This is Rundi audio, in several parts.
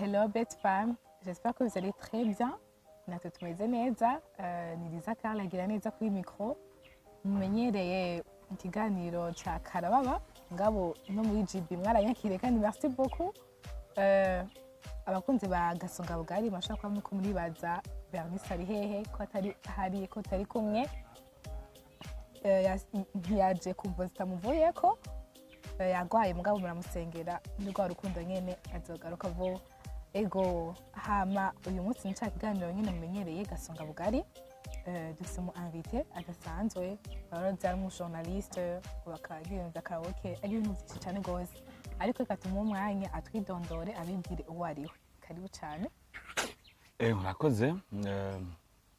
Hello Best Fam, j'espère que vous allez très bien. Natwe tumeze neza. Ni Liza Karla agira neza kuri micro. Mumenyereye ikiganiro ca Karababa, ngabo no muri GB mwaranyakiriye kandi merci beaucoup. Abakunzi ba Gasonga Bugari mashaka kuba muriko muribaza Bernice ari hehe, ko atari hari, ko tutari kumwe. Ntiyaje kumva zitamuvuyeko. Yagwaye, mugabo muramusengera, ni rwa rukundo nyene, azogaruka vuba. Ego, hama uyu munsi ni ca kiganiro nyene mumenyereye, Gasonga Bugari. Dufise umu invité adasanzwe, urabona ari umu journaliste, bakaba agira ibintu vya karaoke, ari ibintu vyinshi cane gose, ariko reka tumuhe umwanya atwidondore, abibwire uwo ari we. Karibu cane. Murakoze.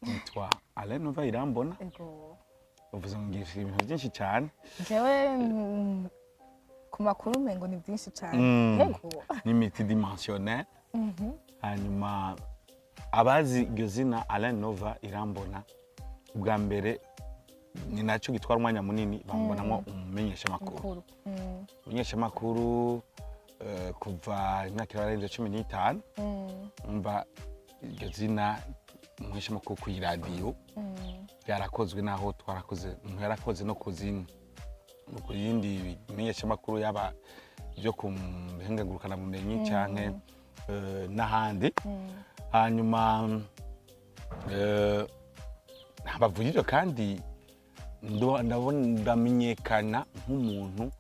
Nitwa Alain Nova Irambona. Uvuze ngo ngisha ibintu byinshi cyane. Jewe ku makuru umengo ni vyinshi cane. Ni multidimensionnel. Hanyuma abazi iryo zina Alain Nova Irambona, ubwa mbere ni nacyo gitwara umwanya munini, bambonamo umumenyeshamakuru. Mukuru. Umumenyeshamakuru kuva imyaka irarenze 15. Umva, iryo zina umumenyeshamakuru ku iradiyo byarakozwe, naho twarakoze, umuntu yarakoze no ku zindi, no ku yindi bimenyeshamakuru, yaba ibyo ku buhinga ngurukanabumenyi canke n'ahandi. Hanyuma bavuga ivyo kandi ndabona ndamenyekana nk'umuntu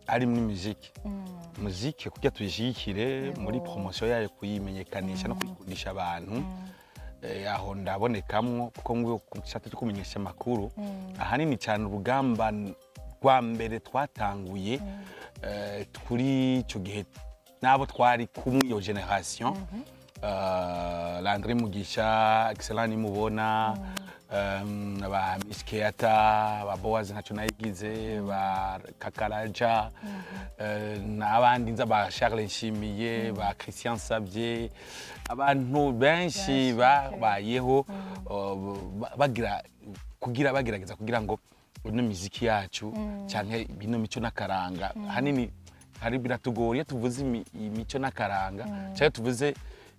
ari muri muziki, muziki kugira tuyishyigikire muri promotion yayo, kuyimenyekanisha no kuyikundisha abantu. Aho ndabonekamwo, kuko ngo ku gisata cyo kumenyesha amakuru ahanini cyane urugamba rwa mbere twatanguye kuri icyo gihe n'abo twari kumwe iyo génération, Landry Mugisha, Excellent Nimubona, ba Miss Keata, ba Boaz ntacyo nayigize, ba Kakaraja, n'abandi nza, ba Charles Nshimiye, ba Christian Sabye, abantu benshi Benshi, babayeho bagira kugira bagerageza kugira ngo ino miziki yacu canke bino mico n'akaranga, hanini hari biratugora iyo tuvuze imico n'akaranga canke tuvuze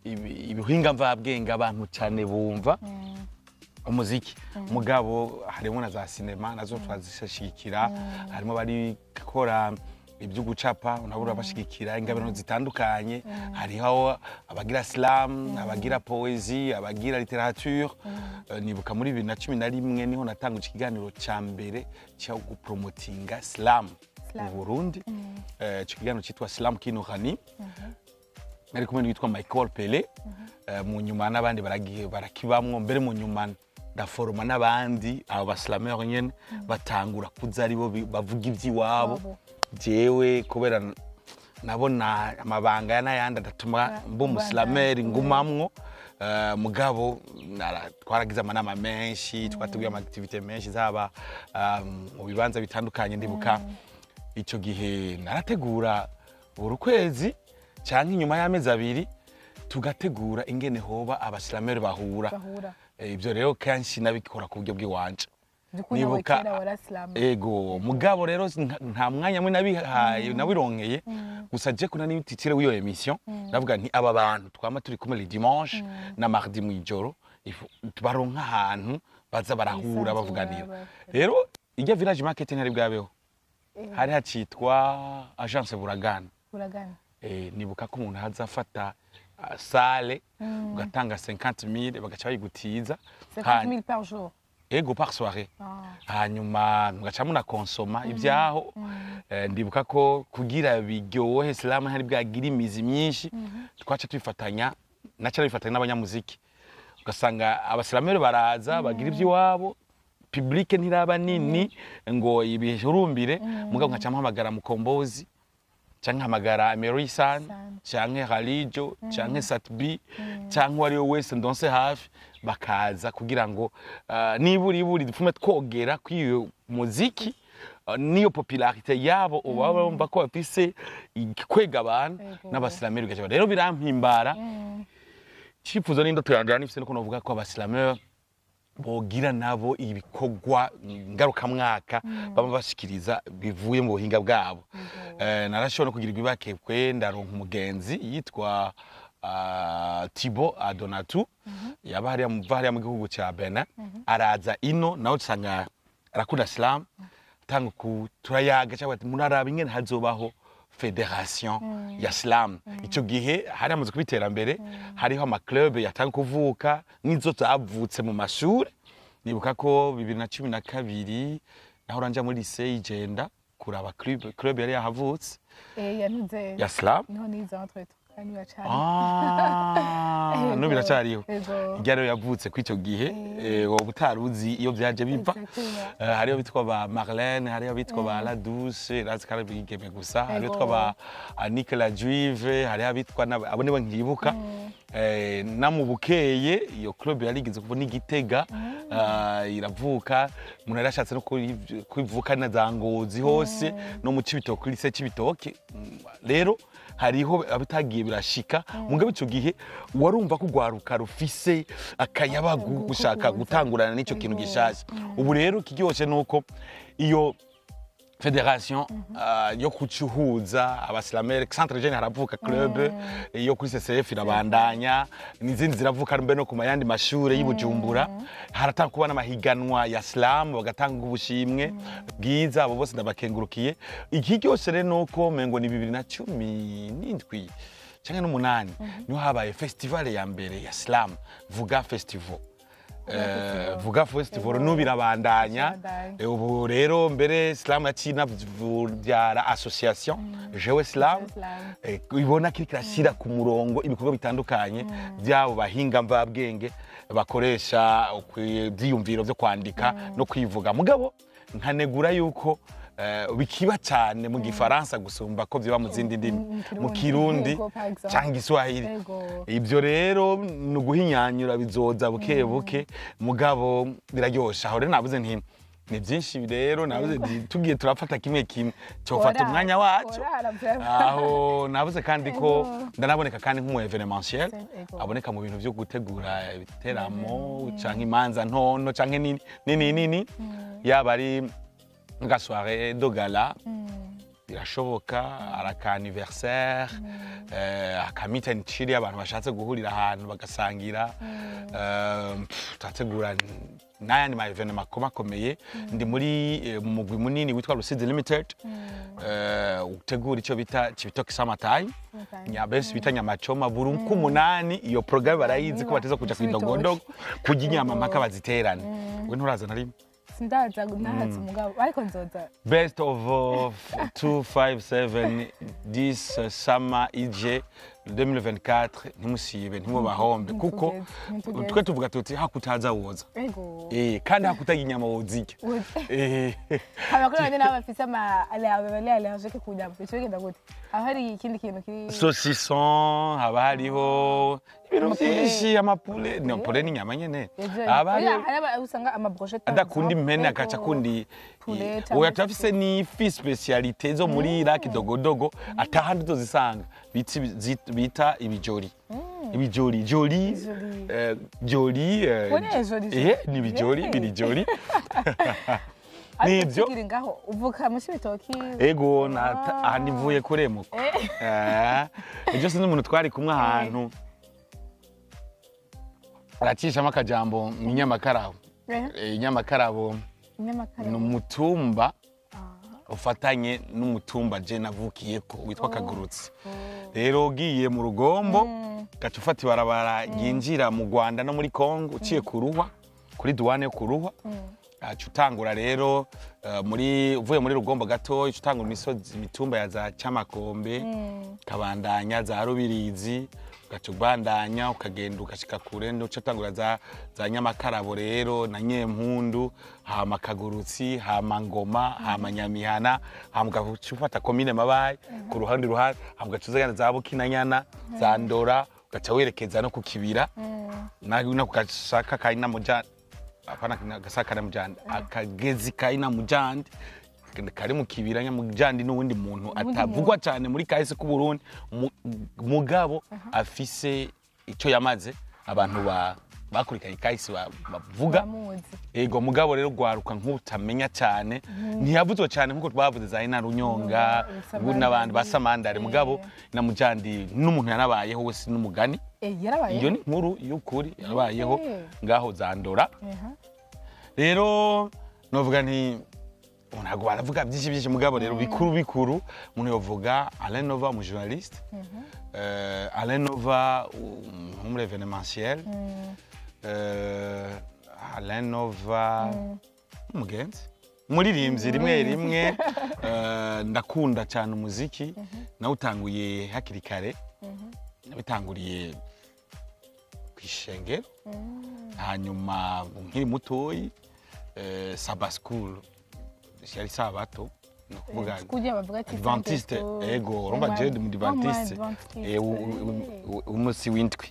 ibihinga mvabwenge, abantu cyane bumva umuziki, mugabo harimo na za sinema nazo twazishigikira, harimo bari gukora ibyo gucapa nabo urabashigikira, ingabano zitandukanye, hariho abagira slam, abagira poésie, abagira littérature. Nibuka muri 2011 niho natanguje ikiganiro ca mbere cyo gupromotinga slam mu Slam. Burundi. Ico kiganiro cyitwa Slam Kinorani, nari kumwe n'uwitwa Michael Pele. Mu nyuma n'abandi baragiye barakibamwo, mbere mu nyuma ndaforoma n'abandi, abo baslameur nyene batangura kuza aribo bavuga iby'iwabo. Wabo. Jewe kubera nabona amabanga ya n'ayandi adatuma mba umuslameur ngumamwo. Mugabo twaragize amanama menshi, twateguye ama activités menshi, zaba mu bibanza bitandukanye. Ndibuka icyo gihe narategura buri kwezi cyangwa inyuma y'amezi 2, tugategura ingene hoba abaslameur bahura. Bahura. Ibyo rero kenshi nabikora ku buryo bw'iwanje. By'ukuri nawe Nibuka- kera warasilamu? Ego, mugabo rero nta mwanya mwe nabihaye, nabironkeye gusa. Je kuna ni titre w'iyo émission, ndavuga nti aba bantu twama turi kumwe le dimanche na mardi mw'ijoro, baronka ahantu baza barahura, Bisanzura, bavuganira. Rero irya Village Market ntari bwabeho, hari hacitwa Agence Buragana. Uragana. Nibuka ko umuntu haza afata salle, ugatanga 50 000, bagaca bayigutiza. 50 000 par jour? Ego, par soirée. Ah. Hanyuma mugaca munakonsoma ibyaho. Ndibuka ko kugira biryohe, slam hari bwagira imizi myinshi, twaca tubifatanya, naca bifatanya n'abanyamuziki, ugasanga abaslameurs baraza bagira iby'iwabo, public ntiraba nini ngo ibihurumbire, mugabo nkaca mpamagara Mukombozi canke nkamagara Mary San San. canke Halijo canke Satbi canke uwo ari we wese ndonse hafi, bakaza kugira ngo nibura iburi dupfume twogera kw'iyo muziki, niyo popularité yabo, uba bumva ko bafise kwega abantu n'abaslameurs bigaca rero birampimbara. Icyifuzo n'indoto yanjye nifise nuko novuga ko abaslameurs Bogira nabo ibikorwa ngarukamwaka baba bashikiriza bivuye mu buhinga bwabo. Narashobora no kugira ibibakekwe, ndaronka umugenzi yitwa Thibaut Adonatu, yaba hariya hariya mu gihugu ca Benin, araza ino nawe usanga arakunda slam, tanga ku turayaga cyangwa ati muraraba ingene hazobaho fédération ya slam. Ico gihe hari hamaze kuba iterambere, hariho ama club yatanga kuvuka n'izo zavutse mu mashuri. Nibuka ko 2012 nahora nja muri lycée Ijenda kuraba club yari yahavutse Yanuze ya slam. Niho nize entre kandi bacari. Ah, no biracyariho. Ego. Irya rero yavutse kw'icyo gihe, wowe utaruzi iyo byaje biva. Exactement. Hariho bitwa ba Marlène, hariho bitwa ba La Douce, razi kandi bigeme gusa, hariho bitwa ba Annick La Juive, hariho abitwa abo nibo nkibuka. Na mu bukeye iyo club yarigeze kuva n'Igitega, iravuka, umuntu yarashatse no kwivuka na za Ngozi hose no mu Cibitoke kuri lycée Cibitoke. Rero hariho abitagiye birashika, mugabo ico gihe warumva ko urwaruka rufise akayabagu gushaka kuza. Gutangurana n'ico kintu gishasha. Ubu rero ikiryoshe nuko iyo fédération yo kucuhuza aba slameurs, centre jeune haravuka club, iyo kuri CCF irabandanya n'izindi ziravuka, mbe no ku mayandi mashure y'Ibujumbura haratanga kuba n'amahiganwa ya slam, bagatanga ubushimwe bwiza. Abo bose ndabakengurukiye. Ikiryoshe rero nuko mengo ni 2017 canke n'umunani niho habaye festival ya mbere ya slam, Vuga Festival. Vuga Festival n'ubu irabandanya. Irabandanya. Ubu rero mbere slam yaciye inavyara association Jewe Slam. Jewe Slam. Ibona kiriko irashyira ku murongo ibikorwa bitandukanye by'abo bahinga mvabwenge bakoresha ivyiyumviro vyo kwandika no kwivuga, mugabo nkanegura yuko bikiba cyane mu Gifaransa gusumba ko biba mu zindi ndimi, mu mu Kirundi Yego, par exemple. cyangwa Igiswahili. Ibyo rero ni uguhinyanyura, bizoza buke buke, mugabo biraryoshe. Aho rero navuze nti ni byinshi, rero navuze nti tugiye turafata kimwe kimwe cyofata Orara, umwanya wacu. Orara, vraiment. Aho navuze kandi ko ndanaboneka kandi nk'umu événementiel, aboneka mu bintu byo gutegura ibiteramo canke imanza ntonto canke nini nini nini, yaba ari nka soirée de gala birashoboka, ari aka anniversaire, aka meet and chill, abantu bashatse guhurira ahantu bagasangira, turategura n'ayandi ma événement akomakomeye. Ndi muri mu mugwi munini witwa Rusizi Limited, utegura icyo bita Cibitoke Summer Time. Summertime. Benshi bita Nyamacoma buri k'umunani. Iyo programme barayizi ko bateza kuja kw'idogodogo kurya inyama mpaka baziterane. We nturaza na rimwe? Sindaza, nahatse umugabo, ariko nzoza. Best of 257 this summer ije 2024, ntimusibe, ntimubahombe, kuko Ntitugeze, ntitugeze. twe tuvuga tuti hakutaza woza. Kandi hakutaga inyama wozirya. Haba kuri bane nabo bafise ama bari allergique ku nyama, bico bigenda gute? Haba hari ikindi kintu kiri Saucisson, haba hariho ibintu Amapoulet. byinshi, ama poulet, no poulet ni inyama nyene. Haba Oya, hariho hari usanga ama brochette par adakunda exemple. impene agaca akundi. Poulet Oya, cyangwa turafise n'ifi spécialité zo muri Lac Dogodogo atahandi uzozisanga, bita ibijori, ibijori jori. Jori. Jori. Ubone jori. Ni ibijori. Biri jori. Ariko Nivyo. tukiri ngaho, uvuka mu Cibitoki? Ego, aha nivuye kuremuka. Ejo sinzi umuntu twari kumwe ahantu aracishamo akajambo mu Nyamakarabo. Nyamakarabo Inyamakara. Ni umutumba ufatanye n'umutumba je navukiyeko witwa Kagurutse. Rero ugiye mu Rugombo, gaca ufata ibarabara ryinjira mu Rwanda no muri Congo, uciye ku Ruhwa, kuri douane yo ku Ruhwa, aca utangura rero muri uvuye muri Rugombo gatoya, uca utangura imisozi, imitumba ya za Cyamakombe, ukabandanya za Rubirizi, ugaca ubandanya ukagenda ugashika kure, uca utangura za Nyamakarabo rero na Nyempundu, hama Kagurutsi, hama Ngoma, hama Nyamihana, hama ugaca ufata komine Mabayi ku ruhande ruhande, hama ugaca uza za Bukinanyana, za Ndora, ugaca werekeza no ku Kibira na ku Gasaka ka Inamujana, apana Gasaka na Mujandi, akagezi ka Inamujandi kari mu Kibira. Nyamujandi n'uwundi muntu atavugwa cyane muri kahise k'u Burundi, mugabo afise icyo yamaze abantu ba Bakurikiranye kahise bavuga. Bamuzi. Ego, mugabo rero gwaruka nk'utamenya cyane, ntiyavuzwe cyane nk'uko twavuze za Ina Runyonga Samandari. n'abandi ba Samandari. Mugabo Namujandi n'umuntu yanabayeho wese n'umugani. Yarabaye. Iyo ni inkuru y'ukuri, yarabayeho ngaho zandora. Rero novuga nti ntabwo baravuga byinshi byinshi, mugabo rero bikuru bikuru umuntu yovuga Alain Nova, umu journaliste, Alain Nova muri événementiel, Alain Nova umugenzi, umuririmbyi rimwe rimwe. Ndakunda cyane umuziki, nawutanguye hakiri kare, nabitanguriye ku ishengero, hanyuma nkiri mutoyi, Sabbath school, yari sabato, ni ukuvuga Kugira bavuga ati Adventiste. Sunday school. Ego, urumva jewe ndi Mudivantiste. Umunsi w'indwi,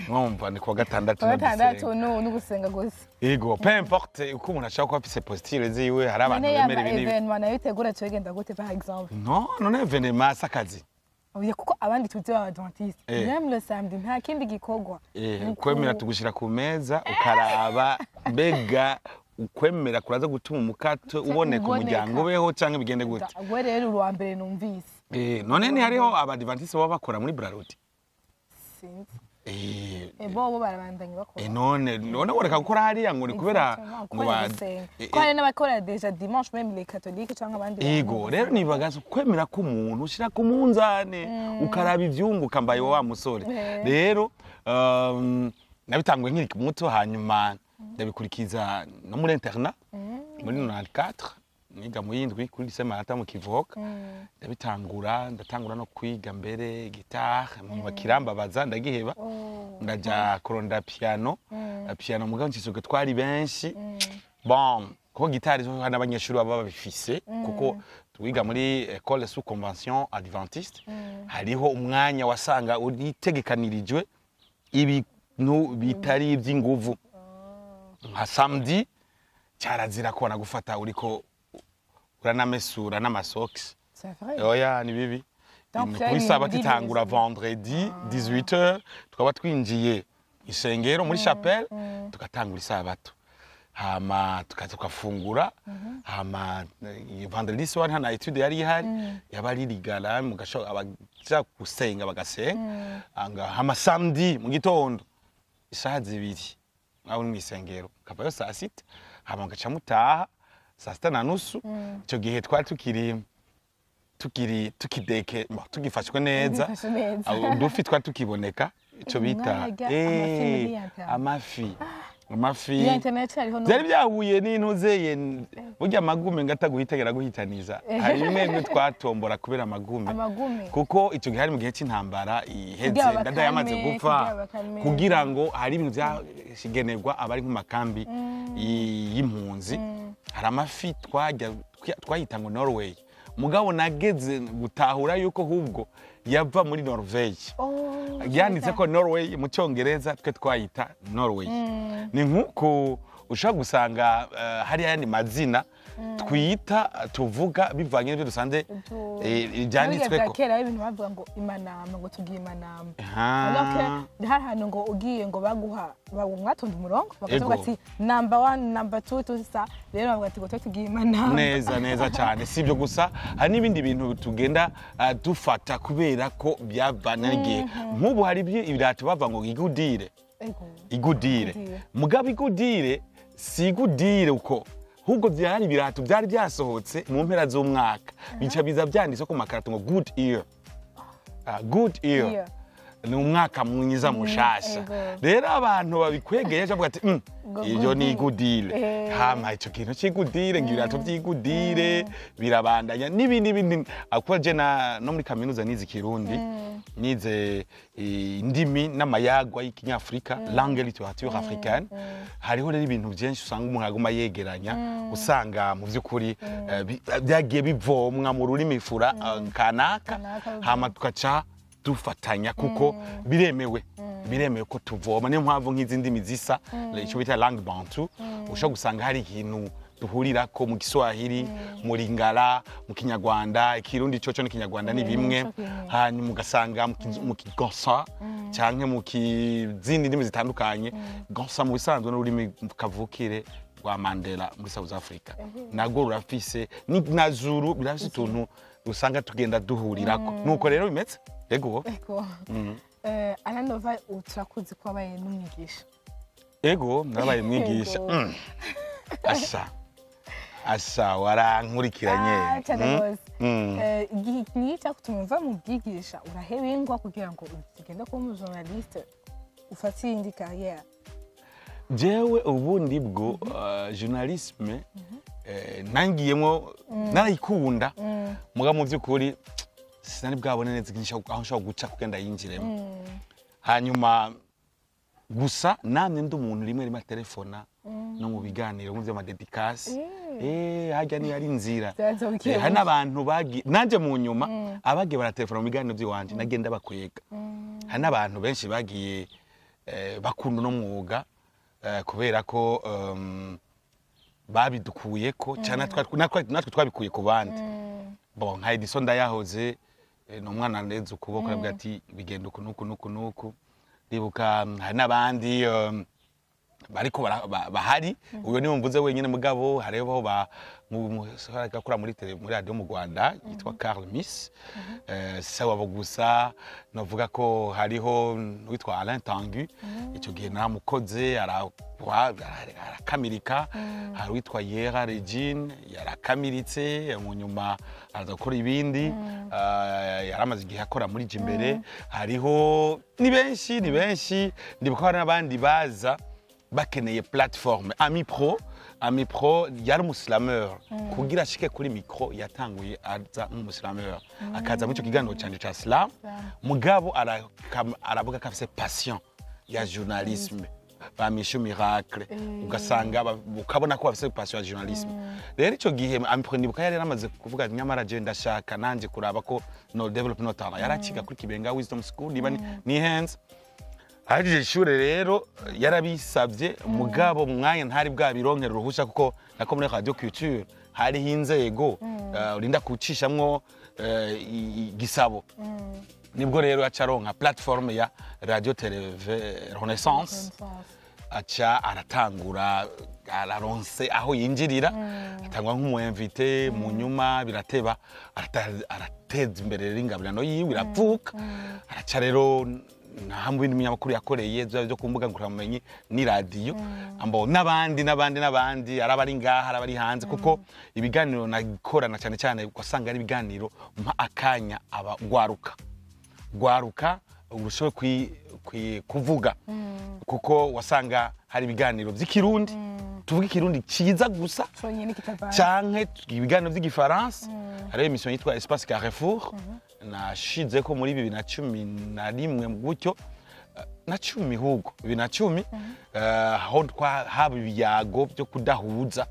mwumva ni kuwa gatandatu. Kuwa gatandatu. No No gusenga gusa. Ego, peu importe uko umuntu ashaka kuba afise posture ziwe, hari abantu None yaba bemera ibi n'ibi. événement nayo itegura cyo genda gute, par exemple? No, none événement si akazi? Oya, kuko abandi tuzi baba Adventiste, même le samedi nta kindi gikorwa. Ni Ukwemera tugushira ku meza, ukaraba mbega ukwemera kuraza gutuma umukate uboneka, uboneka. Umuryango ubeho canke bigende gute? We rero uwa mbere numvise. None ni hariho abadivantiste baba bakora muri Brarudi? Sinzi. Bo barabandanya bakora. None woreka gukora hariya ngo ni kubera Exactement, ngo kubera ba gusenga. Ko hari n'abakora déjà dimanche, même les catholiques canke abandi Ego. bantu. Rero nibagaza ukwemera k'umuntu ushira ku munzane, ukaraba ivyunguka mbaye wa musore. Rero nabitanguye nkiri muto, hanyuma ndabikurikiza no muri internat muri 94, niga mu yindwi kuri lycée Maranatha mu Kivoka. Ndabitangura, ndatangura no kwiga mbere guitare, mu kirambabaza ndagiheba. Ndaja kurondera piano. Piano mugabo nsisuke twari benshi, bon, kuko gitari zo hari n'abanyeshuri baba babifise, kuko twiga muri école sous convention adventiste, hariho umwanya wasanga uritegekanirijwe ibintu bitari iby'inguvu. Nka samedi cyarazira ko gufata uriko uranamesura n'amasokisi. C'est vrai. Oya, ni bibi. Donc, Ni vyari kuri sabato ibintu itangura biri vendredi 18h, tukaba twinjiye isengero muri chapelle, tugatangura isabato, hama tukaza tugafungura, hama vendredi soir nta na étude yari ihari, yaba ari rigara mugasho abaja gusenga bagasenga. Anga hama samedi mu gitondo isaha 2 aho uri mw'isengero, ukavayo saa 6, hama mugaca mutaha saa 6:30. Icyo gihe twari tukiri tukideke, bon, tugifashwe neza. Tugifashwe neza. Abo udufi twari tukiboneka, icyo bita Mwararya amafi muri ya amafi, amafi. Iyo internet hariho no Byari byahuye n'intuzeye burya amagume ngataguhitegera guhitaniza, hari bimwe bimwe twatombora kubera amagume. Amagume. Kuko icyo gihe hari mu gihe cy'intambara iheze, Kugira Ndadaye yamaze bakame, gupfa, kugira bakame. Kugira ngo hari ibintu byashigenerwa abari mu makambi y'impunzi. Hari amafi twajya twayita ngo Norway, mugabo nageze gutahura yuko ahubwo yava muri Norvege. Oh, Yanditse ko Norway mu Cyongereza, twe twayita Norway. Ni nk'uko ushobora gusanga hari ayandi mazina twita, tuvuga bivanye n'ibyo dusanze byanditswe bwa ko. Kera ibintu bavuga ngo imanamba, ngo tugiye imanamba. Aha. Alors que hari ahantu ngo ugiye ngo baguha mwatonda umurongo bakavuga Ego. ati number one, number two, tout ça. Rero bavuga ati ngo twe tugiye imanamba. Neza neza cyane. Si ibyo gusa, hari n'ibindi bintu tugenda dufata kubera ko byavana n'igihe. Nk'ubu hari ibirato bava ngo igudire. Ego. Igudire. Igudire. Mugabo igudire si igudire uko, ahubwo byari ibirato byari byasohotse mu mpera z'umwaka, bica biza byanditse ku makarato ngo good year. Good year. Year. Ni umwaka mwiza mushasha. Ego. Rero abantu babikwegeye bavuga ati Ngo iyo ni good igudire." Hama icyo kintu cy'igudire, ngo ibirato by'igudire birabandanya n'ibindi bindi. Akuba je no muri kaminuza nize Ikirundi, nize indimi n'amayagwa y'ikinyafurika, langue, littérature africaine. Hariho rero ibintu byinshi usanga umuntu aguma yegeranya, usanga mu by'ukuri byagiye bivomwa mu rurimi fura kanaka, Kanaka, hama tugaca dufatanya kuko biremewe ko tuvoma. Niyo mpamvu nk'izi ndimi zisa, icyo bita langue bantu, ushobora gusanga hari ikintu Duhurirako mu Kiswahili, mu Lingala, mu Kinyarwanda, Ikirundi coco n'Ikinyarwanda ni bimwe. Nico kimwe. Hanyuma ugasanga mu Kigonsa canke mu kizindi ndimi zitandukanye. Gonsa mu bisanzwe n'ururimi kavukire rwa Mandela muri South Africa, narwo rurafise na Zulu birafise utuntu usanga tugenda duhurirako. Nuko rero bimeze, ego. Ego. Alanova, turakuzi ko wabaye n'umwigisha. Ego, narabaye mwigisha. Ego. Asha asha, warankurikiranye. Ah, cyane rwose. Igihe ni cyakutuma uva mu bwigisha, uraheba ingwa kugira ngo ugende kuba umujournaliste, ufate iyindi carrière? Jewe ubundi bwo journalisme nangiyemwo narayikunda, muga mu by'ukuri sinari bwabone neza aho nshobora guca kugira yinjiremo. Hanyuma gusa namye ndi umuntu rimwe rimwe telefona no mu biganiro, mu by'amadédicaces, harya niyo ari inzira. Byazobukiye. Hari n'abantu bagiye nanje mu nyuma abagiye baratelefona mu biganiro by'iwanje, nagenda bakwega. Hari n'abantu benshi bagiye bakunda uno mwuga kubera ko babidukuyeko cyane, natwe twabikuye ku bandi. Bon, nka Edison Ndayahoze, ni umwana neza ukuboko, aravuga ati bigenda uku nuku nuku nuku. Ndibuka hari n'abandi bariko bahari. Uyo niwe mvuze wenyine, mugabo hariho ba akora muri tele, muri radio mu Rwanda yitwa Carl Miss. Sawa, gusa novuga ko hariho witwa Alain Tangu, icyo gihe naramukoze arakamirika. Hari uwitwa Yera Regine, yarakamiritse, mu nyuma araza gukora ibindi. Yaramaze igihe akora muri Jimbere. Hariho ni benshi, ni benshi. Ndibuka hari n'abandi baza bakeneye plateforme. Ami Pro, Ami Pro yari umuslameur. Kugira ashike kuri micro yatanguye aza nk'umuslameur, akaza muri icyo kiganiro canje ca slam, mugabo aravuga ko afise passion ya journalisme. Ba Michou Miracle, ugasanga ukabona ko bafise passion ya journalisme. Rero ico gihe Ami Pro, ndibuka yari yaramaze kuvuga ati, nyamara je ndashaka nanje kuraba ko no develop no talent. Yaraciga kuri Kibenga Wisdom School, niba ni hands ahejeje ishure. Rero yarabisabye, mugabo mu mwanya ntari bwabironkera uruhusha, kuko nako muri Radio Culture hariho inzego urinda kucishamwo igisabo. Nibwo rero yaca aronka plateforme ya Radio Télé Renaissance, aca aratangura, araronse aho yinjirira, atangwa nk'umu invité. Mu nyuma birateba, arateza imbere rero ingabirano yiwe iravuka. Araca rero nta mu bindi binyamakuru yakoreye byo ku mbuga ngururabumenyi n'iradiyo ambo n'abandi n'abandi n'abandi, araba ari ngaha, araba ari hanze, kuko ibiganiro nakorana cyane cyane ugasanga ari ibiganiro mpa akanya abagwaruka, gwaruka urusheho kuvuga, kuko wasanga hari ibiganiro by'ikirundi, tuvuga Ikirundi cyiza gusa conyine kitavanze, canke ibiganiro by'Igifaransa. Hariho émission yitwa Espace Carrefour nashizeko muri 2011 gutyo, na cumi hugo 2010, aho haba ibiyago byo kudahuza,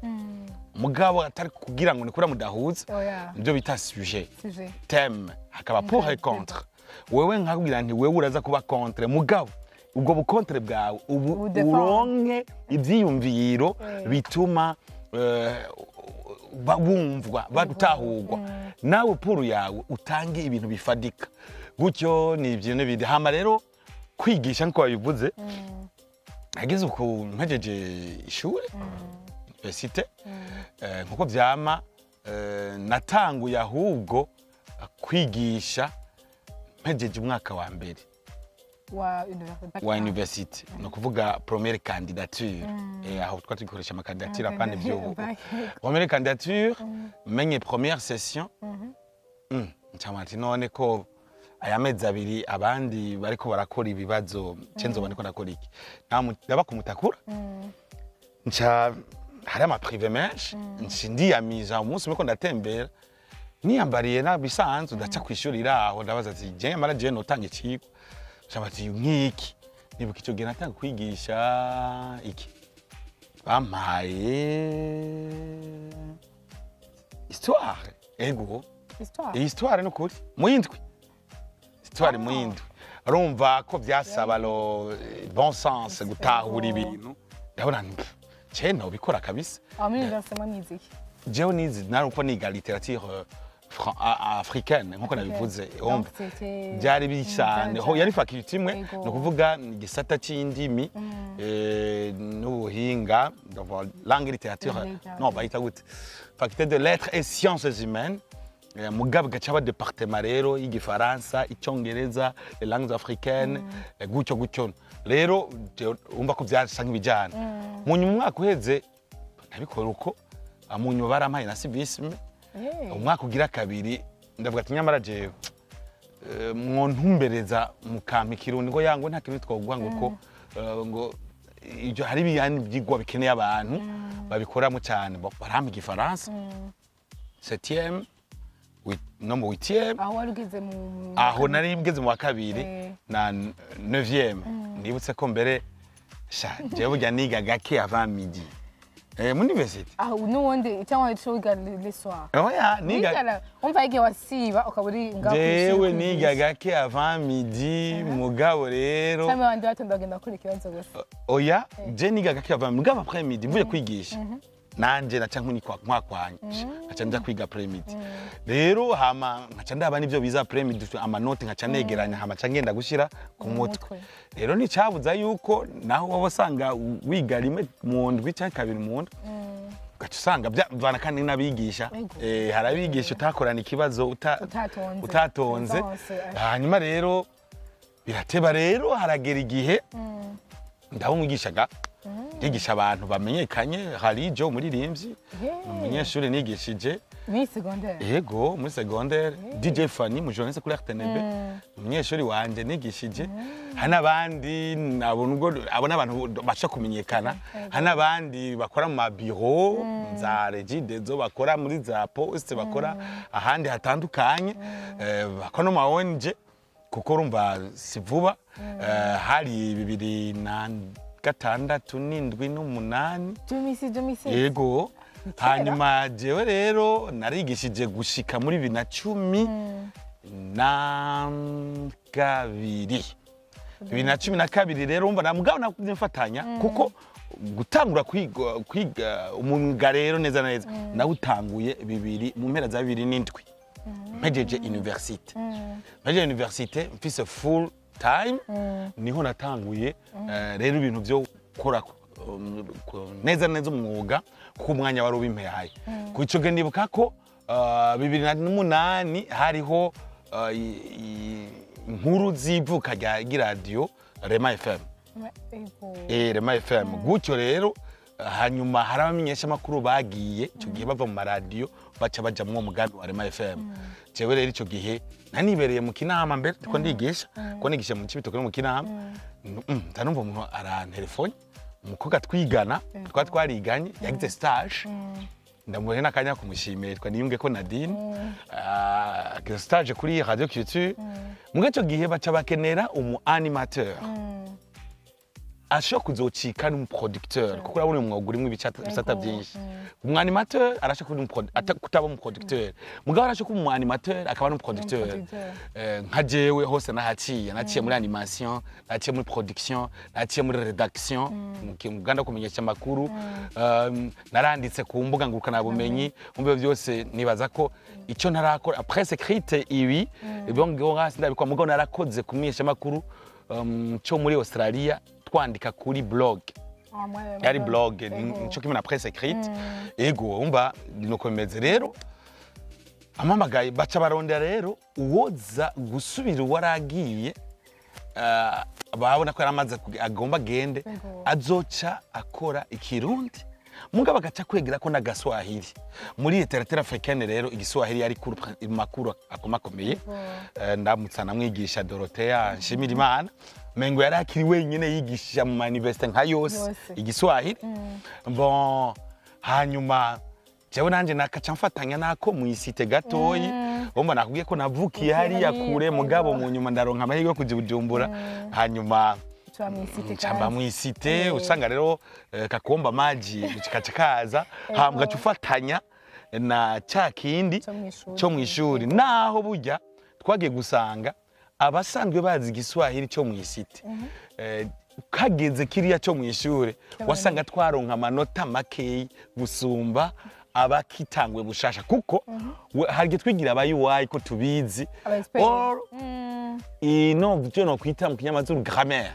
mugabo atari kugira ngo ni kuri mudahuza, oya, nibyo bita sujet, sujet, thème, hakaba pour et contre. Wewe nkakubwira nti wewe uraza kuba contre, mugabo ubwo bucontre bwawe ubu Ubudefend. uronke ivyiyumviro bituma bumvwa, batahurwa, nawe pour yawe utange ibintu bifadika gutyo. Ni ibyo n'ibindi. Hama rero kwigisha, nkuko wabivuze, nageze uku mpejeje ishure université, nkuko vyama, natanguye ahubwo kwigisha mpejeje umwaka wa mbere wa université. Wa université, ni ukuvuga première candidature. Aho twari tugikoresha amacandidature, apana ivy'ubu. Première candidature, menye première session, ncamwa ati none ko aya mezi 2 abandi bariko barakora ibibazo, ce nzoba ndiko ndakora iki? Ndaba kumutakura, nca hari amaprivé menshi, nci ndiyamiza. Umunsi umwe ko ndatembera niyambariye nabisanzwe, ndaca kw'ishuri iraho, ndabaza ati je nyamara je notanga icigwa? Nca bati nk'iki. Nibuka ico gihe natanga kwigisha iki, bampaye histoire, ego. Histoire. Iyi histoire nukuri muyindwi, histoire muyindwi. Urumva ko vyasaba le bon sens, gutahura ibintu. Ndabona nti, pff, Ce nobikora kabisa. Aho muri université mwize iki? Jewe nize, naruko niga littérature africaine nkuko nabivuze. Donc Urumva, c'était byari bisane ho yari faculté imwe, Yego. ni ukuvuga igisata c'indimi n'ubuhinga, donc langue et littérature. Littérature. Non, bayita gute, faculté de lettres et sciences humaines. Mugabo gaca ba département rero y'igifaransa, icyongereza, les langues africaines, gutyo gutyo. Rero umva ko byasa nk'ibijyana. Mu nyuma umwaka uheze nabikora uko. Mu nyuma barampaye na civisme. Umwaka ugira kabiri ndavuga ati nyamara jewe mwontumbereza mukampa ikirundi, ngo yango nta kintu twoguha, ngo ko ngo ibyo hari ibiyandi byigwa bikeneye abantu babikoramo cyane. Bon, barampa igifaransa septième no mu huitième. Aho wari ugeze mu Aho nari ngeze mu wa kabiri na neuvième. Nibutse ko mbere sha jewe burya niga gake avant midi muri université. Aho n'ubundi cyangwa wica wiga le soir? Oya, niga Wigana umva igihe wasiba ukaba uri ngaho jewe kw'ishuri niga kwigisha. gake avant midi, mugabo rero Cyangwa abandi batonda bagenda gukora ikibazo gusa? Oya, je niga gake avant, mugabo après midi mvuye kwigisha nanje naca nkunikwa nkwakwanya, nkaca nja kwiga après midi. Rero hama nkaca ndaba n'ivyo biza après midi, amanoti nkaca negeranya, hama nca ngenda gushira ku mutwe. Mutwe. Rero nticabuza yuko naho waba usanga wiga rimwe mu ndwi canke kabiri mu ndwi, ugaca usanga bivana kandi n'abigisha. Hari abigisha utakorana ikibazo Utatonze. utatonze. Présence, Hanyuma rero birateba, rero haragera igihe ndaba umwigishaga, ndigisha abantu bamenyekanye. Hari Jo umuririmbyi, umunyeshuri nigishije. Muri secondaire? Yego, muri secondaire. DJ Fanny, mu journaliste kuri RTNB, umunyeshuri wanje nigishije. Hari n'abandi abo, nubwo abo n'abantu basha kumenyekana, hari n'abandi bakora mu mabiro za Regideso, bakora muri za poste, bakora ahandi hatandukanye, bakora no mu ma ONG, kuko urumva si vuba. Hari 2006 n'indwi n'umunani. 2006, 2007? Yego. Kera. Hanyuma jewe rero narigishije gushika muri 2012. 2012 rero umva na mugabo nakubye mfatanya, kuko gutangura kwiga umwuga rero neza na neza nawutanguye bibiri mu mpera za 2007, mpejeje université. Mpejeje université mfise full time, niho natanguye rero ibintu byo gukora neza neza umwuga, kuko umwanya wari ubimpehaye. Ku ico gihe ndibuka ko 2008 hariho inkuru z'ivuka rya radiyo Rema FM. Rema FM gutyo rero. Hanyuma hari abamenyeshamakuru bagiye icyo gihe bava mu maradiyo, baca baja mu mugambi wa Rema FM. Jewe rero icyo gihe nanibereye mu Kinama mbere ndiko ndigisha, ko nigisha mu Cibitoke no mu Kinama. Ndanumva umuntu arantelefone, umukobwa twigana, twari twariganye, yagize stage. Ndamuhe n'akanya kumushimira, yitwa Niyunge ko Nadine. Agize stage kuri Radio Culture. Muri icyo gihe baca bakenera umu animateur ashobora kuzocika n'umuproducteur, kuko urabona uyu mwuga urimo ibisata byinshi. Umu animateur arashobora kuba kutaba umuproducteur, mugabo arashobora kuba umu animateur akaba n'umuproducteur. N'umuproducteur. Nka jewe hose nahaciye: naciye muri animation, naciye muri production, naciye muri rédaction mu ruganda kumenyesha amakuru, naranditse ku mbuga ngurukanabumenyi. Mu byo byose nibaza ko icyo ntarakora presse écrite, ibi ibyo ngaho hasi ndabikora, mugabo narakoze kumenyesha amakuru cyo muri Australia, twandika kuri blog. Yari blog, nico kimwe na presse écrite. Ego, umva nuko bimeze rero. Amamagaye baca barondera rero uwoza gusubira uwaragiye, babona ko yaramaze agomba agende, azoca akora ikirundi, mugabo agaca kwegera ko n'agaswahili muri littérature africaine. Rero igiswahili yari makuru akomakomeye. Ndamutsa namwigisha Dorothea Nshimirimana, mengo yari akiri wenyine yigisha mu ma université nka yose Yose. igiswahili. Bon, hanyuma jewe nanje nakaca mfatanya nako mw'isite gatoyi. Umva nakubwiye ko navukiye Uvukiye hariya hariya, kure, mugabo mu nyuma ndaronka amahirwe yo kuja i Bujumbura, hanyuma Tuba mw'isite. ncamba Kandi mw'isite. Usanga rero kakomba maji kaca kaza, hama ugaca ufatanya na ca kindi Co mw'ishuri. cyo mw'ishuri. Naho burya twagiye gusanga abasanzwe bazi igiswahili cyo mw'isite. Kageze kiriya cyo mu ishure, wasanga twaronka amanota makeyi gusumba abakitangwe bushasha, kuko hari igihe twigira abayuwayi ko tubizi. Aba expert. Or ino byo no kwita mu kinyamazuru grammaire,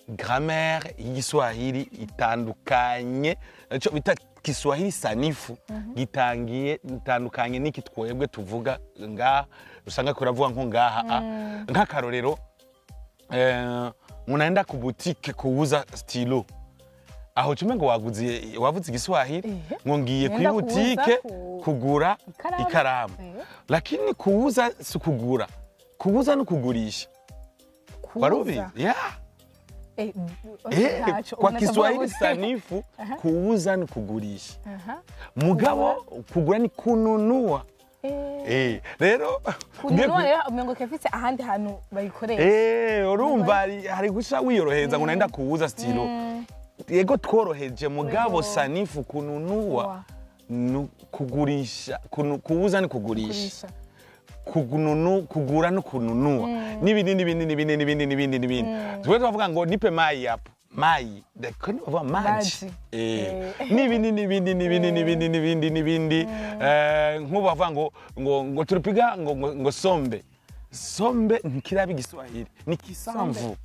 grammaire y'igiswahili itandukanye, icyo bita Kiswahili sanifu gitangiye itandukanye n'iki twebwe tuvuga ngaha. Usanga kuravuga nko ngaha nk'akarorero, munaenda ku boutique kuuza stylo, aho cume ngo waguze, wavuze igiswahili ngo ngiye kuri Nenda kuuza boutique kugura ikaramu. Ikaramu. Lakini kuuza si kugura, kuuza ni kugurisha. Kuuza. Warubizi, yeah. Ntaco, Kwa unacavuga Kiswahili gute? sanifu, kuuza ni kugurisha, mugabo kugura ni kununua. Rero Kununua rero umengo kefise ahandi hantu bayikoresha. Urumva hari guca wiyorohereza ngo naenda kuuza stylo. Yego, tworoheje, mugabo sanifu kununua nu kugurisha, kuuza ni kugurisha. Kugurisha. Kugura no kununua n'ibindi n'ibindi n'ibindi n'ibindi n'ibindi n'ibindi. Twe tubavuga ngo nipe mayi hapo, mayi ko bavuga maji. Maji. N'ibindi n'ibindi n'ibindi n'ibindi n'ibindi n'ibindi. Nk'ubu bavuga ngo tulipiga ngo sombe, sombe ntikiraba igiswahili, ni kisamvu.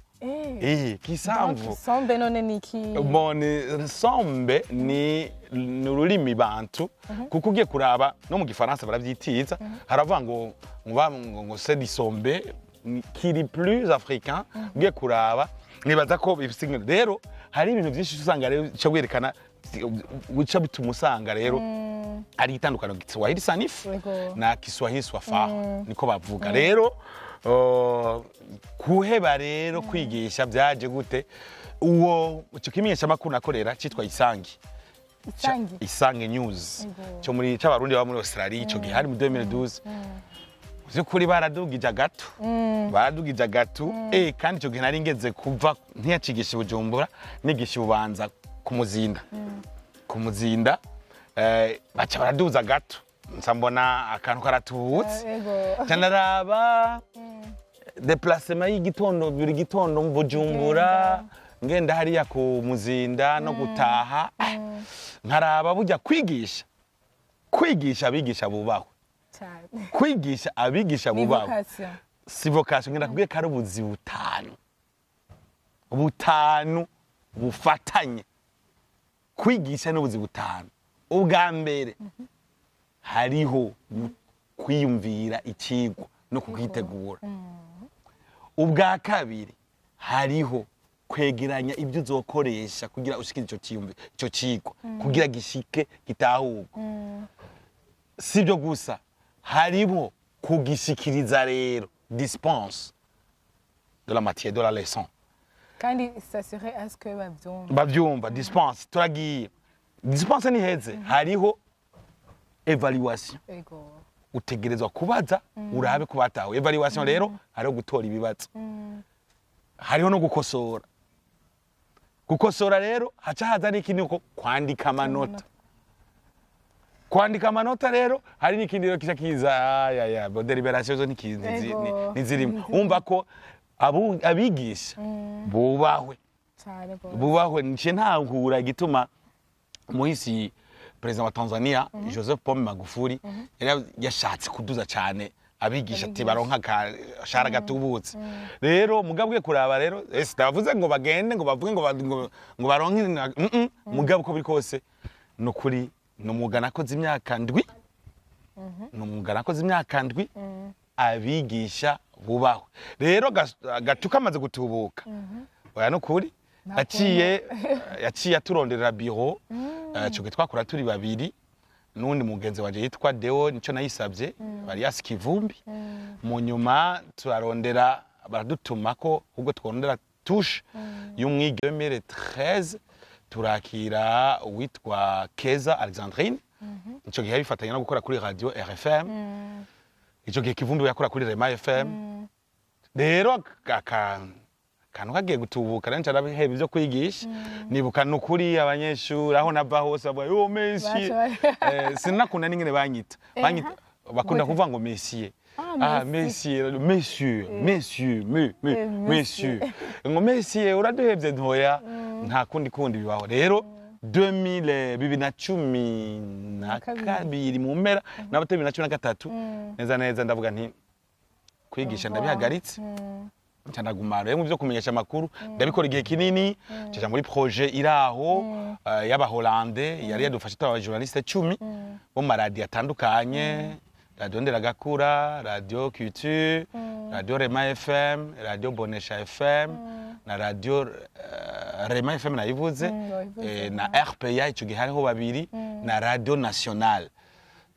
Kisamvu. Donc, sombe none ni iki? Bon, sombe ni ururimi bantu, kuko ugiye kuraba no mu gifaransa baravyitiza, haravuga ngo c'est du sombe kiri plus africain. Ugiye kuraba nibaza ko bifise rero hari ibintu byinshi usanga rero cyo werekana wica bituma usanga rero ari itandukano Kiswahili sanifu na Kiswahili swafaha, niko bavuga. Rero kuheba rero kwigisha byaje gute? Uwo icyo kimenyesha makuru nakorera cyitwa Isangi. Isangi. Isangi News cyo muri cy'abarundi baba muri Australia. Ico gihe hari mu 2012. Vy'ukuri baradugije agatu, baradugije agatu, kandi ico gihe nari ngeze kuva ntiyacigisha i Bujumbura, nigisha Ububanza ku Muzinda, ku Muzinda. Baca baraduza gato, nsa mbona akantu karatubutse. Canaraba déplacement y'igitondo, buri gitondo mu Bujumbura ngenda hariya ku Muzinda no gutaha, nkaraba burya kwigisha abigisha bubahwe. Cyane. Kwigisha abigisha Ni bubahwe. vocation. Si vocation, ngenda kubwiye ko ari ubuzi butanu, butanu bufatanye. Kwigisha n'ubuzi butanu. Ubwa mbere hariho kwiyumvira ikigwa no kukitegura. Ubwa kabiri hariho kwegeranya ibyo uzokoresha kugira ushike ico cyiyumvi, ico cigwa kugira gishike gitahurwe. Si ibyo gusa, harimo kugishikiriza rero, dispense de la matière, de la leçon. Kandi s'assurer à ce que bavyumva. Bavyumva. Dispense, turagiye, dispense ntiheze, hariho évaluation. Utegerezwa kubaza urabe ko batawe. Évaluation rero hariho gutora ibibazo, hariho no gukosora. Gukosora rero haca haza n'ikindi ko kwandika amanota. Kwandika amanota rero hari n'ikindi rero kica kiza aya délibération zo ntizirimo. Umva ko abigisha bubahwe. Cyane gose. Bubahwe. Nce ntahura igituma muhisi perezida wa Tanzania Joseph Pombe Magufuli yari yashatse kuduza cyane abigisha, ati baronka akashahara gatubutse. Rero mugabo ugiye kuraba rero, ese ndavuze ngo bagende ngo bavuge ngo baronke mugabo uko biri kose ni ukuri, ni umwuga nakoze imyaka 7, ni umwuga nakoze imyaka 7. Abigisha bubahwe. Rero agatu kamaze gutubuka, oya nukuri, yaciye aturonderera biro. Ico gihe twakora turi babiri n'uwundi mugenzi wanje yitwa Deo, nico nayisabye Barias Kivumbi. Mu nyuma turarondera, baradutuma ko ubwo tworondera touche y'umwigeme. 2013 turakira uwitwa Keza Alexandrine. Ico gihe bifatanya no gukora kuri radio RFM. Ico gihe Kivumbi yakora kuri Rema FM. Rero akantu kagiye gutubuka rero nca ibyo kwigisha. Nibuka nukuri abanyeshuri aho nava hose bavuga yo monsieur. Baca Sinakunda n'ingene banyita, bakunda Gute? kuvuga ngo monsieur. Ah, Ah, merci. Monsieur, monsieur, monsieur, Eh, monsieur, ngo monsieur, uraduhevye. Ntoya, nta kundi kundi bibaho. Rero 2000, 2012 Kabiri. mu mpera n'abatari 2013 neza neza, ndavuga nti kwigisha ndabihagaritse. Nca ndaguma rero mu byo kumenyesha amakuru, ndabikora igihe kinini. Nca muri projet iraho y'Abaholande yari yadufashe, turi abajournaliste 10 bo mu maradiyo atandukanye: Radio Nderagakura, Radio Culture, Radio Rema FM, Radio Bonesha FM na Radio Rema FM nayivuze. Wayivuze. Na RPA, ico gihe hariho babiri, na Radio Nationale.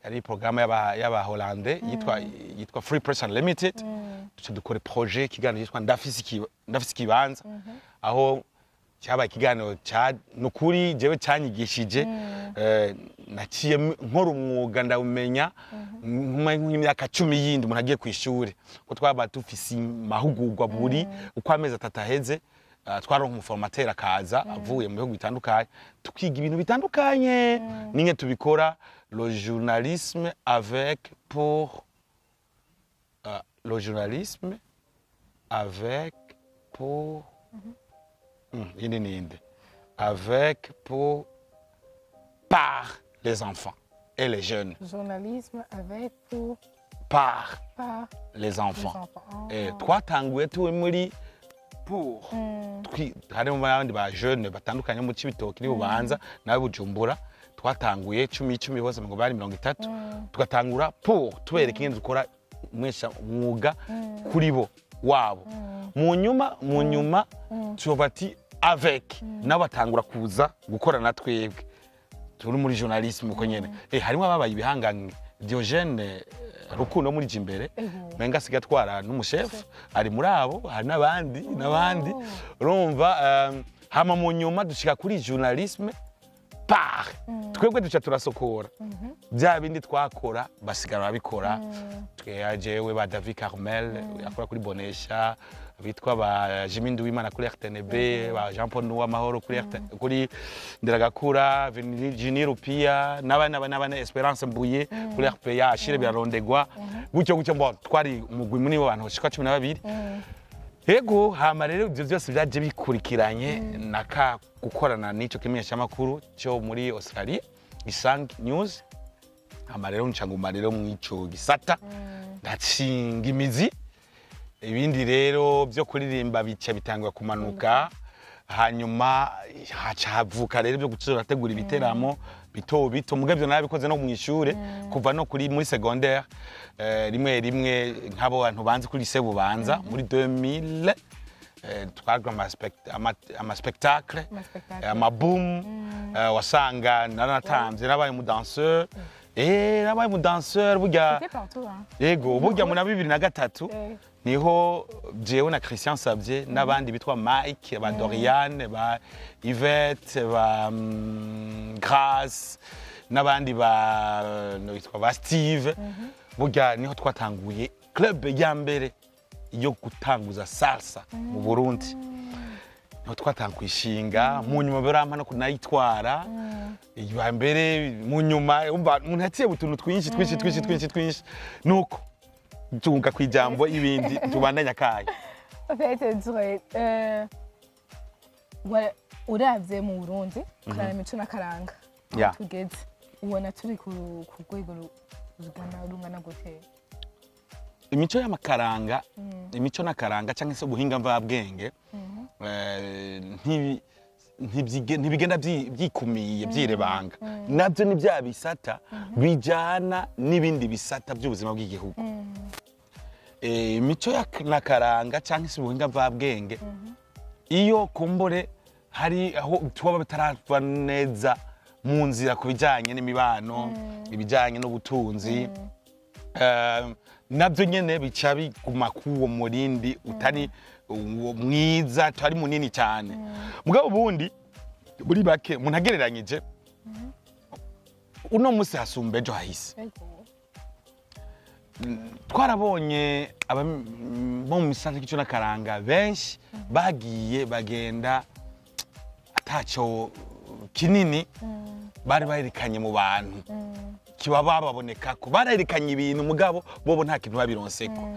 Yari porogaramu y'Abaholande yitwa Free Press Unlimited. Duca dukora projet, ikiganiro cyitwa Ndafise Ikibanza, aho cyabaye ikiganiro ca nukuri jewe cyanyigishije. Naciye nkora umwuga, ndawumenya nk'imyaka 10 yindi umuntu agiye ku ishuri, ko twaba dufise amahugurwa buri uko amezi 3 aheze. Twaronka umuformateur akaza avuye mu bihugu bitandukanye, tukiga ibintu bitandukanye ninge tubikora, le journalisme avec pour le journalisme avec pour yindi ninde, avec, pour, par les enfants et les jeunes. Journalisme avec, pour, par par les les enfants. Enfants. Twatanguye turi muri pour. Harimo n'abandi ba jeune batandukanye mu Cibitoki n'Ububanza nawe Bujumbura. Twatanguye 10 10 bose ngo bari 30. Tugatangura pour tubereka ingene dukora umwesha umwuga kuri bo wabo. Mu nyuma tuba ati avec, nabo batangura kuza gukora na twebwe turi muri journalisme uko nyene. Harimo ababaye ibihangange, Diogene Rukundo muri Jimbere. Menga asigaye atwara n'umushefu, ari muri abo. Hari n'abandi n'abandi. Urumva, hama mu nyuma dushika kuri journalisme par twebwe, duca turasokora bya bindi twakora, basigara babikora. Twe, jewe, ba David Carmel akora kuri Bonesha, bitwa ba Jimmy Nduwimana kuri RTNB, ba Jean Paul Nuwamahoro kuri RTN, kuri Nderagakura, Virginie Rupia n'abana n'abana, Esperance Mbuye kuri RPA, Ashire Birarondegwa, gutyo gutyo. Mbo twari umugwi munini w'abantu bashika 12. Ego, hama rero ibyo byose byaje bikurikiranye na ka gukorana n'ico kimenyeshamakuru cyo muri Australia, Isang News. Hama rero nca nguma rero mw'ico gisata, ndacinga imizi. Ibindi rero byo kuririmba bica bitangwa kumanuka. Hanyuma haca havuka rero byo gutegura ibiteramo bito bito. Mugabo ibyo narabikoze no mu ishure, kuva no kuri muri secondaire. Rimwe rimwe nk'abo bantu banzi kuri lycée Bubanza muri 2000, twagira ama spectacle, Ama spectacle. Ama boom. Wasanga naranatamvye, nabaye umu danseur, nabaye umu danseur burya. C'était partout, hein. Yego, burya mu na 2003 niho jewe na Christian Savye n'abandi bitwa Mike, ba Doriane, ba Yvette, ba Grace n'abandi ba no bitwa ba Steve, burya niho twatanguye club ya mbere yo gutanguza salsa mu Burundi. Niho twatanguye ishinga. Mu nyuma barampa no kunayitwara iya mbere. Mu nyuma umva umuntu yaciye utuntu twinshi twinshi twinshi twinshi twinshi, nuko tunga kwijambo ibindi tubandanya kayo. En fait, uravye mu Burundi, ukaraba imico n'akaranga, aho tugeze, ubona turi ku rwego rungana gute? Imico y'amakaranga, imico n'akaranga cyangwa se ubuhinga mvabwenge, ntibigenda byikumiye byirebanga. Nabyo ni bya bisata bijyana n'ibindi bisata by'ubuzima bw'igihugu. Imico n'akaranga cyangwa se ubuhinga mvabwenge, iyo kumbure hari aho tuba bitarava neza mu nzira ku bijyanye n'imibano, ibijyanye n'ubutunzi, nabyo nyene bica biguma k'uwo murindi utari uwo mwiza, utari munini cyane. Mugabo ubundi muri bake umuntu agereranyije, uno munsi hasumba ejo hahise. Twarabonye bo mu misata k'ico n'akaranga benshi bagiye bagenda ataco kinini bari barerekanye mu bantu kiba bababonekako, barerekanye ibintu, mugabo bobo nta kintu babironseko.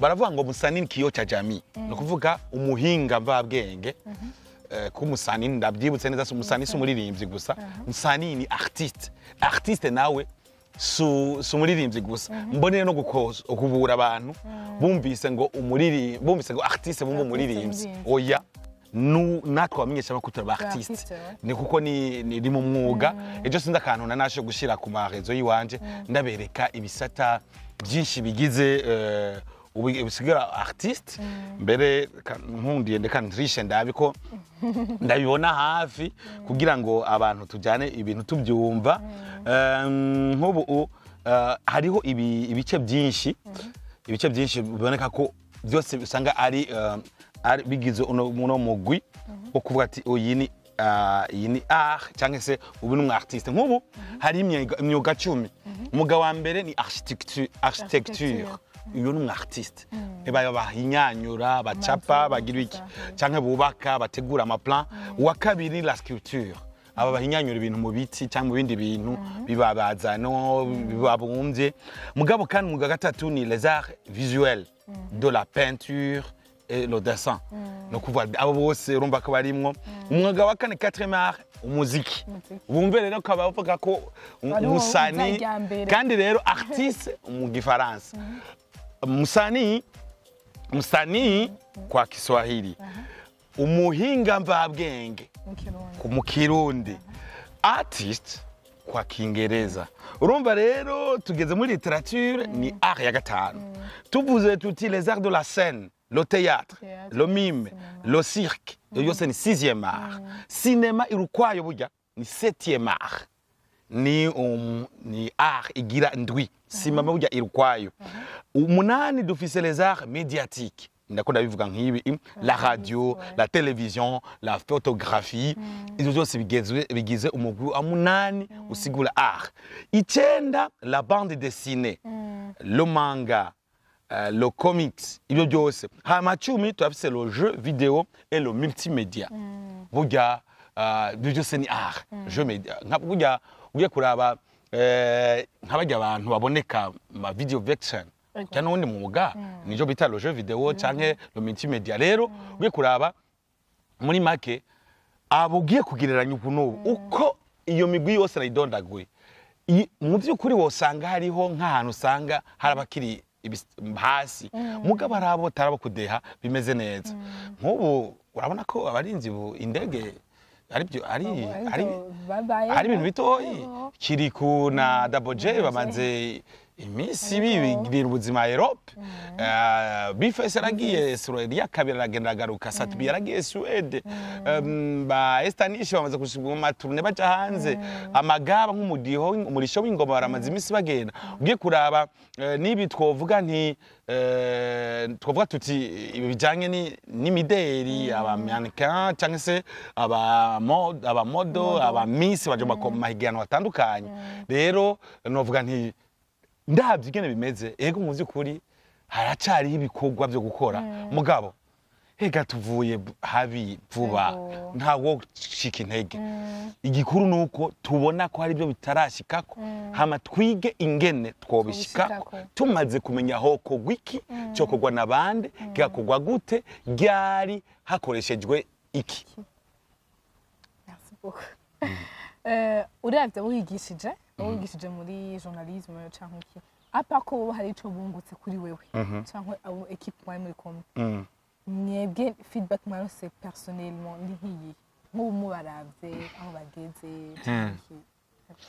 Baravuga ngo msanii ni kioo cha jamii, ni ukuvuga umuhinga mvabwenge. Ko umusani, ndabyibutse neza, si umusani, si umuririmbyi gusa. Msanii ni artiste, artiste nawe si umuririmbyi gusa. Mboneye no gukubura abantu bumvise ngo umuririmbyi, bumvise ngo artiste, bumva umuririmbyi. Umuririmbyi. Oya, natwe abamenyesha amakuru turaba artiste. Artiste, ouais. Ni kuko ni mu mwuga. Ejo sinzi akantu nanashe gushira ku ma réseaux yiwanje, ndabereka ibisata byinshi bigize bisigara artiste. Mbere nkundiye ndeka ntrishe, ndabi ko ndabibona hafi kugira ngo abantu tujyane ibintu tubyumva. Nk'ubu hariho ibice byinshi, ibice byinshi biboneka ko byose usanga ari bigize uno mugwi wo kuvuga ati uyi ni iyi ni art cyangwa se ubu ni umu artiste. Nk'ubu hari imyuga 10. Umwuga wa mbere ni architecture, architecture. Uyu ni umu artiste, niba bahinyanyura, bacapa, Amazu, bagira iki ça. canke bubaka, bategura ama plan. Uwa kabiri ni la sculpture, aba bahinyanyura ibintu mu biti cyangwa mu bindi bintu bibabazano bibabumbye. Mugabo kandi umwuga gatatu ni les arts visuels, de la peinture et le dessin, no kuvuga abo bose urumva ko barimwo. Umwuga wa kane, quatrième art, umuziki. Umuziki. Bumve rero ko abavuga ko Hariho umusani uza mbere. Kandi rero artiste mu gifaransa, msanii, msanii kwa Kiswahili, umuhinga mvabwenge Mu Kirundi. Mu Kirundi, artist kwa Kiingereza. Urumva rero tugeze muri littérature, ni art ya gatanu. Tuvuze tuti les arts de la scène, le théâtre, Théâtre, le mime, le cirque, iyo yose ni sixième art. Cinéma iri ukwayo, burya ni septième art, ni art igira ndwi. Cinéma burya iri ukwayo. Umunani dufise les arts médiatiques, ndakunda bivuga nk'ibi: la radio, la télévision, la photographie. Ivyo byose bigize umugwi wa munani usigura art. Icenda, la bande dessinée, le manga, le comics, ibyo byose. Hama 10 turafise le jeu vidéo et le multimédia. Burya ibyo byose ni art, jeu média. Nka burya ugiye kuraba nk'abarya abantu baboneka mu ma video vixen cyangwa n'uwundi mwuga, nijo bita le jeu vidéo canke le multimédia. Rero ugiye kuraba muri make, abo ugiye kugereranya ubu n'ubu, uko iyo migwi yose nayidondaguye, mu by'ukuri wosanga hariho nk'ahantu usanga hari abakiri hasi, mugabo hari abo tarabo kudeha bimeze neza. Nk'ubu urabona ko abarinzi ubu indege aribyo ari babaye ari ibintu bitoyi. Kiriku na Double J bamaze iminsi bibira ubuzima Europe. B-Face yaragiye Suède kabiri, aragenda aragaruka. Sat-B yaragiye Suède. Ba Estanish bamaze gushika mu ma tournées baja hanze. Amagaba nk'umudiho, umurisho w'ingoma, baramaze iminsi bagenda. Ugiye kuraba nibi twovuga nti twovuga tuti ibi bijanye n'imideri, aba mannequin cyangwa se aba model, aba miss baje mu mahiganwa atandukanye. Rero novuga nti ndabye ingene bimeze, ego, mu by'ukuri haracariho ibikorwa byo gukora, mugabo hega tuvuye habi vuba. Ntawo gucika intege. Igikuru ni uko tubona ko hari ibyo bitarashikako, hama twige ingene twobishikako. Twobishikako. Tumaze kumenya aho kogwa, iki cyokorwa n'abandi, kigakorwa gute, ryari, hakoreshejwe iki. Merci beaucoup. Uravye abo wigishije muri journalisme canke iki, apa ko bo hari ico bungutse kuri wewe canke abo équipe mwari muri kumwe, mwebwe feedback mwaronse personnellement ni nk'iyi, nk'ubu mubaravye aho bageze canke iki?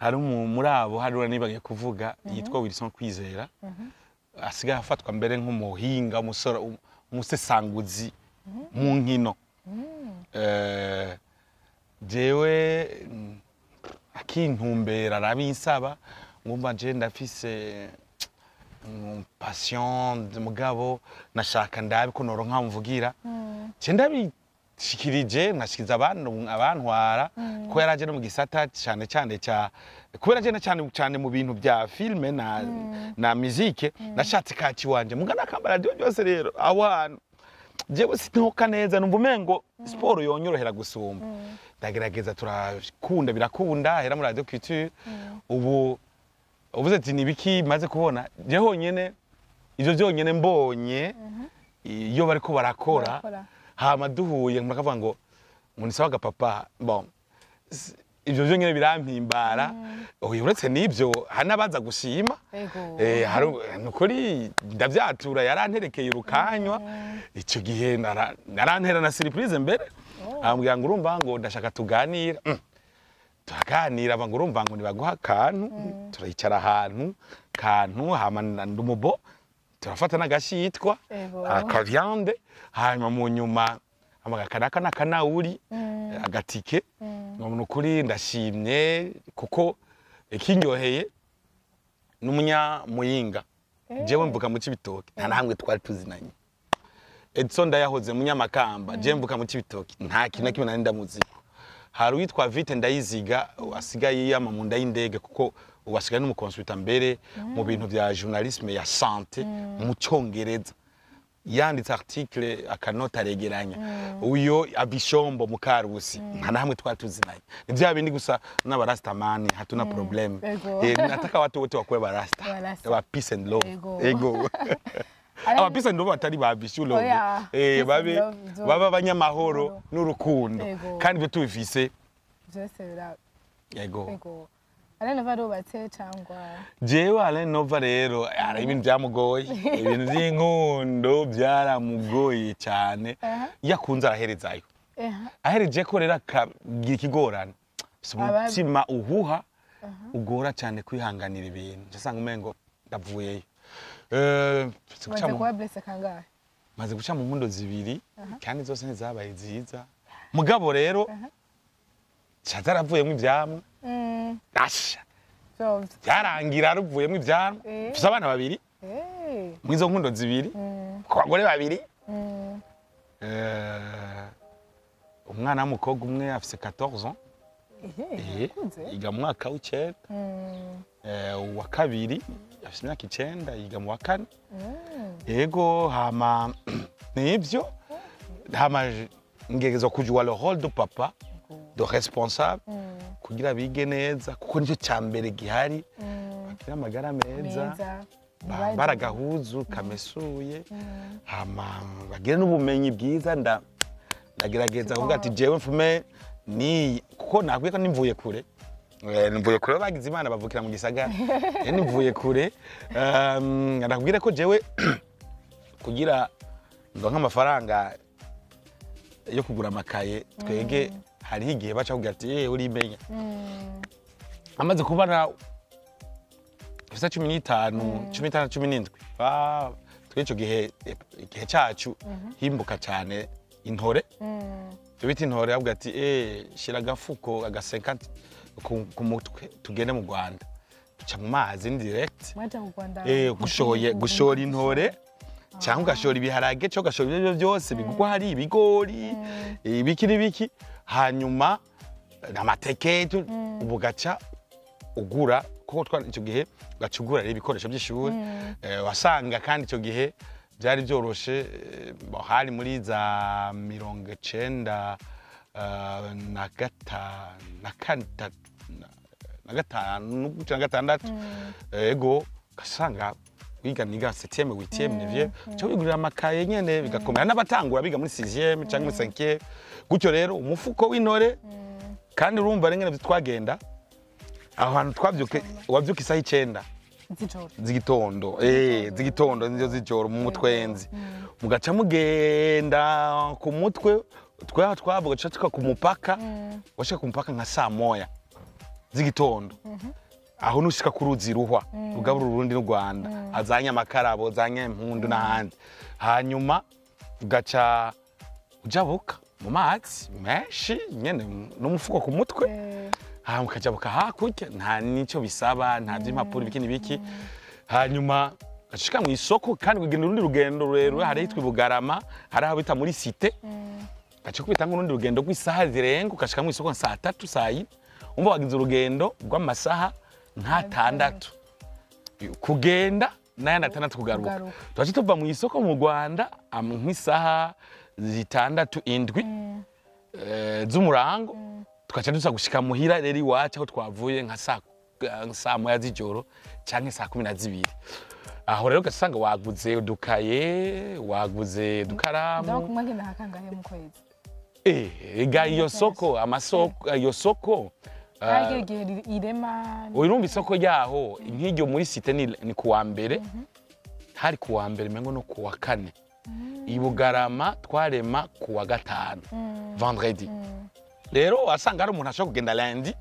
Hari muri abo, hari nibagiye kuvuga, yitwa Wilson Kwizera, asigaye afatwa mbere nk'umuhinga, umusore, umusesanguzi mu nkino. Jewe akintumbera arabinsaba, ngumva je ndafise passion, mugabo nashaka ndabe ko noronka mvugira. Je ndabishikirije, nkashikiza abantu abantwara ko yaraje no mu gisata cyane cyane cya kubera je na cyane cyane mu bintu bya filme na musique, nashatse kaci wanje mugana akambara radio byose. Rero aho hantu Jewe sintoka neza, numva umengo siporo yonyorohera gusumba. Ndagerageza, turakunda, birakunda, hera muri Radio Culture. Ubu uvuze ati nibiki maze kubona je honyene, ivyo vyonyene mbonye iyo bariko barakora. Barakora. Hama duhuye murakavuga ngo ni sawa papa. Bon, ivyo vyonyene birampimbara. Oya, uretse n'ivyo hari n'abaza gushima. Hari nukuri ndavyatura, yaranterekeye urukanywa ico gihe, narantera na surprise mbere, ambwira ngo urumva ngo ndashaka tuganira. Turaganira, ngo urumva ngo nibaguha akantu, turayicara ahantu kantu, hama ndumubo turafata n'agashitwa, akaviande, hanyuma mu nyuma amaga n'akanawuri agatike, ngo nukuri ndashimye kuko ikinyoheye n'umunyamuyinga. Jewe mvuka mu Cibitoke, nta na hamwe twari tuzinanye. Edson Ndayahoze munyamakamba, jewe mvuka mu Cibitoke, nta kintu na kimwe nari ndamuziko. Hari uwitwa Vite Ndayiziga asigaye yama mu nda y'indege, kuko ubu asigaye n'umuconsultant mbere mu bintu vya journalisme ya santé mu Congereza, yanditse article akanota aregeranya. Uyo abishombo mu Karusi, nta na hamwe twari tuzinanye. Ni vya bindi gusa n'abarastamani hatuna problème. Nataka watu wote wakuwe barasta. Barasta. Wa peace and love. Ego. Ego, aba peace and love batari ba bishu love. Oya, peace and babe love, baba abanyamahoro n'urukundo. Ego. Kandi ibyo tubifise. Byose bira. Ego. Ego. Alain Nova arubatse cyangwa? Jewe Alain Nova rero hari ibintu byamugoye, ibintu by'inkundo byaramugoye cyane. Iyo akunze araherezayo. Ahereje ko rero akagira ikigorane. Si umutima uhuha, ugora cyane kwihanganira ibintu, usanga umengo ndavuyeyo. Maze guca Umaze mu- kuba blessé kangahe? Maze guca mu nkundo zibiri, kandi zose ntizabaye nziza. Mugabo rero ca zaravuyemo ivyamwa. Asha, Vyovyo. byarangira ruvuyemo ivyamwa. Mfise abana babiri mw'izo nkundo zibiri, ku bagore babiri. Umwana w'umukobwa umwe afise 14 ans. Yakuze. Yiga mu mwaka w'icenda. Uwa kabiri afise imyaka 9, yiga mu wa kane. Yego, hama nivyo, hama ngeragezwa kujua le rôle de papa, de responsable, kugira bige neza, kuko nicyo cya mbere gihari, bagire amagara meza, Meza. bambara agahuzu kamesuye, hama bagire n'ubumenyi bwiza. Ndagerageza kuvuga ati jewe mfume ni kuko nakwiye ko nimvuye kure. Nimvuye kure, bagize Imana bavukira mu gisagara. Nimvuye kure. Ndakubwira ko jewe kugira ndonke amafaranga yo kugura amakaye, twege hariho igihe baca kugira ati urimenya amaze kubana ifisa 15, 15, 17. Twe ico gihe, igihe cacu himbuka cyane intore. Ibyo bita intore, avuga ati shira agafuko aga 50 ku mutwe, tugende mu Rwanda, duca mu mazi direct. Mwaja mu Rwanda? Gushoye gushora intore cyangwa ugashora ibiharage cyangwa ugashora ibyo byose bigugwa, hari ibigori, ibiki n'ibiki, hanyuma amateke, ubu ugaca ugura, kuko icyo gihe ugaca ugura rero ibikoresho by'ishuri. Wasanga kandi icyo gihe byari byoroshe, hari muri za 95 na gatanu na gatandatu. Ego, ugasanga wiga niga 7e, 8e, 9e, cyo wigurira amakaye nyene bigakomera, n'abatangura biga muri 6e cyangwa muri 5e gutyo. Rero umufuko w'intore, kandi urumva rero ngene twagenda aho hantu, twavyuke, wavyuka isaha 9 z'ijoro. Z'igitondo, z'igitondo nizo z'ijoro mu mutwenzi, mugaca mugenda ku mutwe. Twe twavuga tuca tuka ku mupaka, washika ku mupaka nka saa 1 z'igitondo. Aho nushika ku ruzi Ruhwa rugabura Urundi n'u Rwanda, azanye amakarabo, azanye impundu n'ahandi, hanyuma ugaca ujabuka mu mazi menshi nyene n'umufuko ku mutwe, hanyuma ukajabuka hakurya, nta n'icyo bisaba, nta by'impapuro, ibiki n'ibiki. Hanyuma ugashika mu isoko, kandi ugenda urundi rugendo rurerure, hari ahitwa i Bugarama, hari aho bita muri cité, ugaca ukubita nk'urundi rugendo rw'isaha zirenga, ugashika mu isoko saa 3, saa 4. Umva wagize urugendo rw'amasaha nk'atandatu kugenda. n'ayandi 6 kugaruka. Kugaruka. Twaca tuva mu isoko mu Rwanda nk'isaha 6, 7 z'umurango, tugaca dusa gushika muhira rero iwacu aho twavuye nka saa 1 z'ijoro canke saa 12. Aho rero ugasanga waguze udukaye, waguze udukaramu. Donc mwagenda nka kangahe mu kwezi? Ega iyo soko, amasoko, iyo soko Hari igihe irema? Urumva isoko ryaho nk'iryo muri cité ni kuwa mbere, hari kuwa mbere mengo no kuwa kane. I Bugarama twarema kuwa gatanu, vendredi. Rero wasanga hari umuntu ashobora kugenda lundi,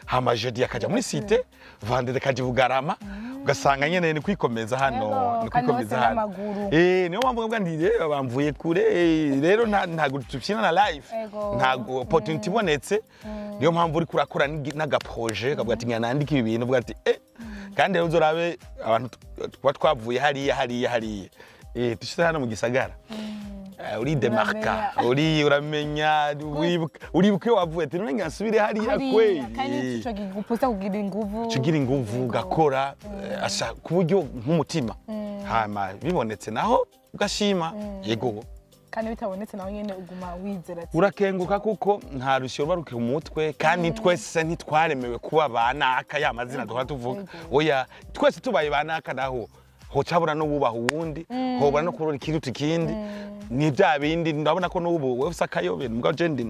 hama jeudi akaja muri cité, vendredi akaja i Bugarama, ugasanga nyene ni kwikomeza hano. Yego, ni kandi kwikomeza hose hano. N'amaguru. Niyo mpamvu mvuga nti rero bamvuye kure, rero ntago tubyina na live. Ntago opportunity ibonetse, niyo mpamvu uriko urakora n'agaprojet kavuga ati nandika ibi bintu, uvuga ati kandi rero uzorabe abantu tuba twavuye hariya hariya hariya, dushyize hano mu gisagara. Uridemarka, uramenya, uribuka iyo wavuye ati none ngasubire hariya kweli? Kandi ico kigupusa kugira inguvu. Ugira inguvu, ugakora asha ku buryo nk'umutima, hama bibonetse naho ugashima, yego. Kandi bitabonetse nawe nyene uguma wizera ati Urakenguka kuko nta rusyo ruba rukiri umutwe, kandi twese ntitwaremewe kuba ba naka ya mazina duhora tuvuga. Oya, twese tubaye ba naka naho hocabura no wubaha uwundi, hobura no kurora ikiruta ikindi. Ni bya bindi ndabona ko n'ubu wewe ufise akayobe, mugabo je ndi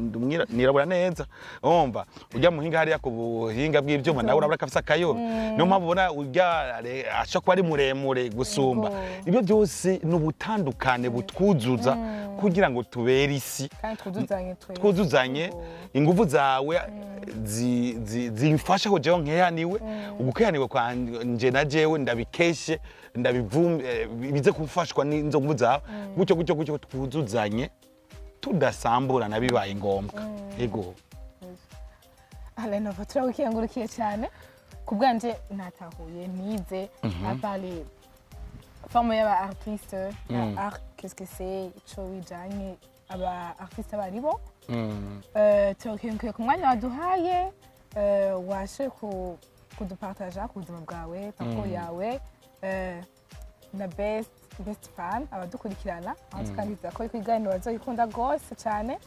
nirabura neza. Urumva ujya muhinga hariya ku buhinga bw'ivyuma nawe urabona ko afise akayobe, niyo mpamvu ubona ujya ashobora kuba ari muremure gusumba. Ibyo byose ni ubutandukane butwuzuza kugira ngo tubere isi. Kandi twuzuzanye twese. Twuzuzanye. Inguvu zawe zimfasha ko jewe nkehaniwe, ugukehanirwa kwanje na jewe ndabikeshe, bize gufashwa n'inzo nguvu zawe, gutyo gutyo gutyo twuzuzanye tudasamburana bibaye ngombwa, yego. Alain Nova, turagukengurukiye cyane. Ku bwanje natahuye, nize à part les formes y'aba artiste ya art, qu'est-ce que c'est, ico bijanye aba artiste abaribo. Turagukengurukiye ku mwanya waduhaye, washe kudupartaja ku buzima bwawe, parcours yawe, na best fan abadukurikirana aho, tukandizera ko ibiganiro bazoyikunda rwose cyane.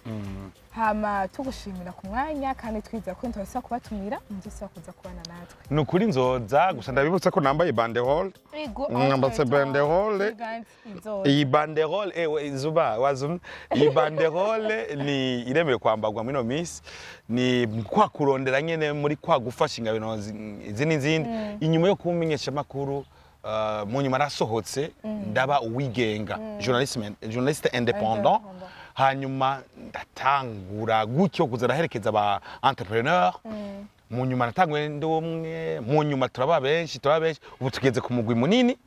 Hama tugushimira ku mwanya kandi twizera ko ntibasaba kubatumira mudusaba kuza kubana natwe. Ni ukuri nzoza, gusa ndabibutsa ko nambaye banderole. Ego. Mwambatse banderole. Iyi banderole, ewe izuba wazum, iyi banderole ni iremewe kwambarwa muri no minsi, ni kwa kurondera nyene muri kwa gufasha ingabino izi n'izindi. Inyuma yo kumenyesha makuru, mu nyuma nasohotse ndaba uwigenga, journaliste indépendant. Indépendant. Hanyuma ndatangura gutyo kuza ndaherekeza aba entrepreneur. Mu nyuma natanguye ndi umwe, mu nyuma turaba benshi, turaba benshi, ubu tugeze ku mugwi munini.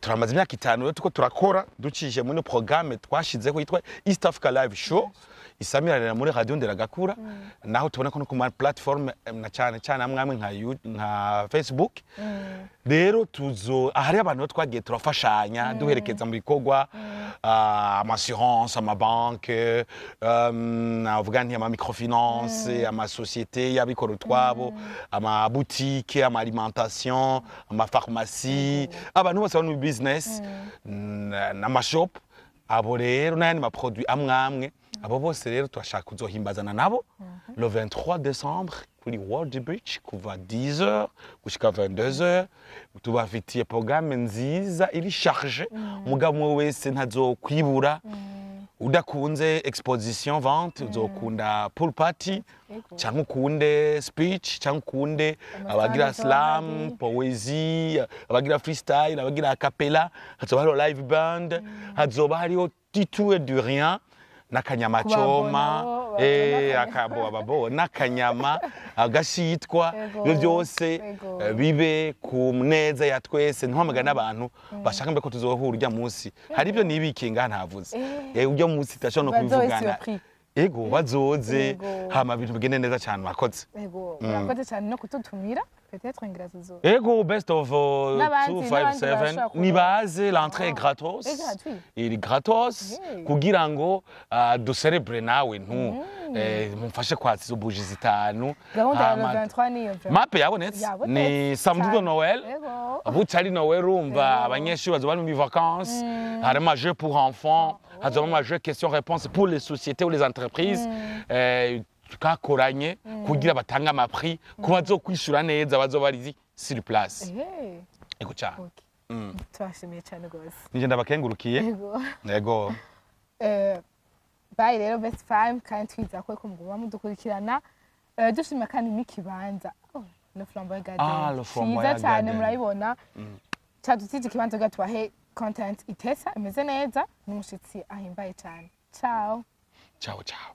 Turamaze imyaka 5 rero tuko turakora ducishije muri programme twashizeho yitwa East Africa Live Show, isamiranira muri Radio Nderagakura, naho tubona ko no ku ma platform na cyane cyane amwe amwe nka Facebook. Rero tuzo ahari abantu rero twagiye turafashanya, duherekeza mu bikorwa, ama assurance, amabanke, navuga nti ama microfinance, amasosiyete y'abikora utwabo, amabutike, ama alimentation, amapharmacie, abantu bose bari mu business n'amashop. Abo rero n'ayandi maproduit amwe amwe, abo bose rero turashaka kuzohimbazana nabo le 23 décembre kuri World Beach kuva 10h gushika 22h. Tubafitiye programme nziza iri chargée, mugabo umwe wese ntazokwibura. Udakunze exposition vente, uzokunda pool party, cyangwa ukunde speech, cyangwa ukunde abagira slam, poésie, abagira freestyle, abagira a cappella. Hazoba hariho live band, hazoba hariho du tout et du rien n'akanyama coma. Kubabona bo, akabo ababo n'akanyama agashitwa. Ibyo byose bibe ku neza ya twese. Ntuhamagara n'abantu bashaka mbe ko tuzohura urya munsi. Hari ibyo nibikinga ntavuze. Urya munsi tudashobora no Bazobe kubivugana. Surpris. Ego, bazoze. Ego. Hama ibintu bigende neza cyane. Wakoze. Ego, murakoze cyane no kututumira. Peut-être ngira tuzo. Ego, best of N'abandi 257. Barashobora kuba. Nibaze, l'entrée est gratos. Est gratuit. Iri gratos Hey. kugira ngo ducelebre nawe ntu mumfashe kwatsa izo buji zitanu. Gahunda ya Hama- le 23 niyo vraiment. Mape yabonetse. Yabonetse Ni samedi de cyane. Noël. Buca ari Noël, urumva abanyeshuri bazoba bari muri vacances, harimo ama jeux pour enfants, hazobamo ama jeux question réponse pour les sociétés ou les entreprises. Twakoranye kugira batange ama prix ku bazokwishura neza bazoba bari sur place. Ego cyane. Okay. Turashimiye cyane rwose. Nije ndabakengurukiye. Ego. Ego. Bye rero, best fam, kandi twizera ko muguma mudukurikirana. Dushima kandi n'ikibanza. Oh, le Flamboyant Garden. Ah, le Flamboyant Cyiza cyane. Garden. Murayibona, cyadutije ikibanza kugira tubahe content itesa imeze neza n'umushitsi ahimbaye cyane. Ciao. Ciao ciao.